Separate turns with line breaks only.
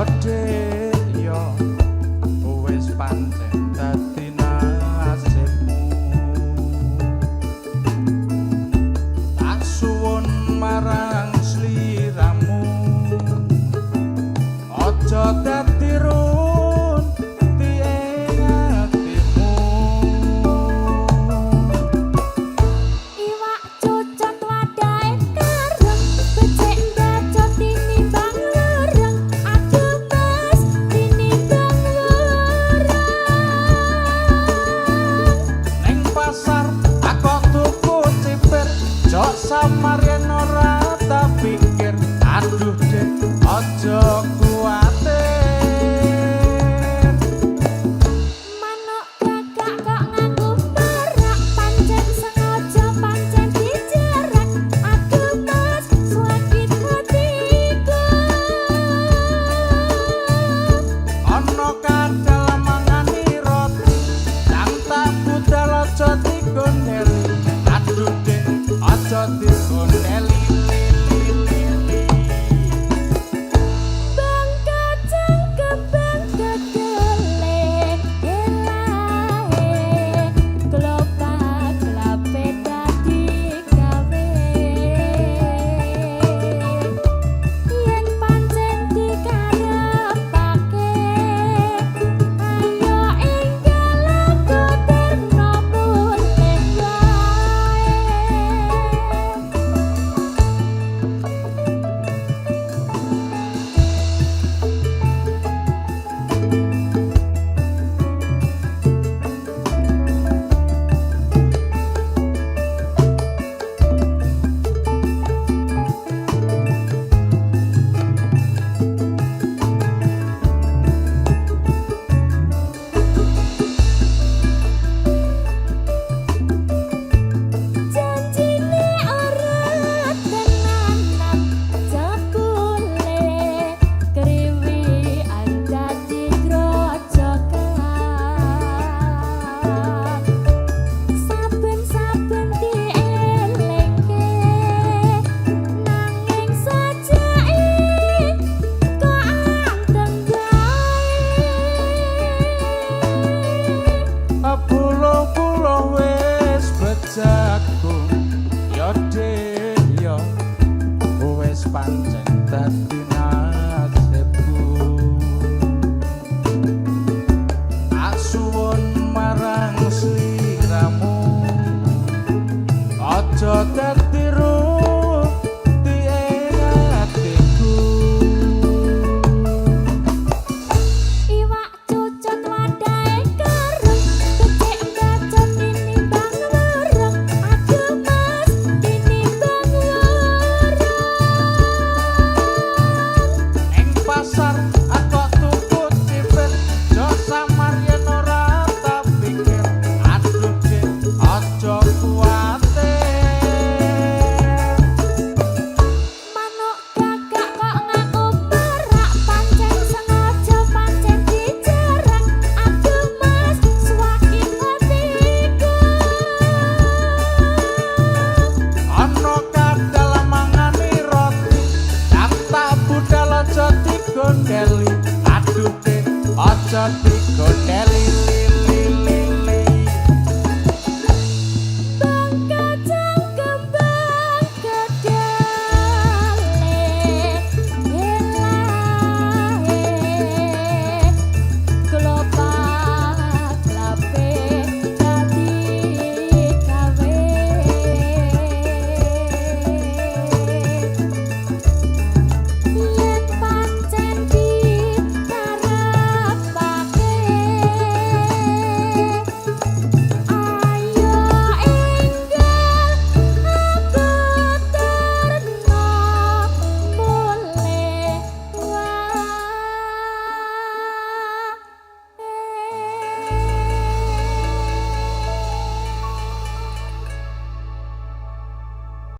Ya Dik ya wis pancen dadi nasibmu. Tak suwun marang sliramu, aja dadi runti ing atimu.
Iwak cucot wadahe kereng, becik mbacot tinimbang wereng. Aduh Mas, tinimbang wereng.
Ning pasar aku tuku cipir, jok samar yen ora tak pikir. Aduh Dik, aja kuwatir.
Manuk gagak kok nganggo perak, pancen sengaja pancen dijerak. Aduh Mas, sakit hatiku.
Ana kadal mangani roti, kang tak budal aja digondeli. Aduh Dik, aja digondeli.
Bang kacang kembang kedele, elahe klopak klape dadi gawe. Yen pancen dikarepake, ayo enggal aku terno mulih wae. Janjine ora tenanan, jebule kriwikan dadi grojogan. Saben-saben dielingke, nanging sajake kok anteng wae.
Puluh-puluh wis bejagung, ya Dik ya wis pancen dadi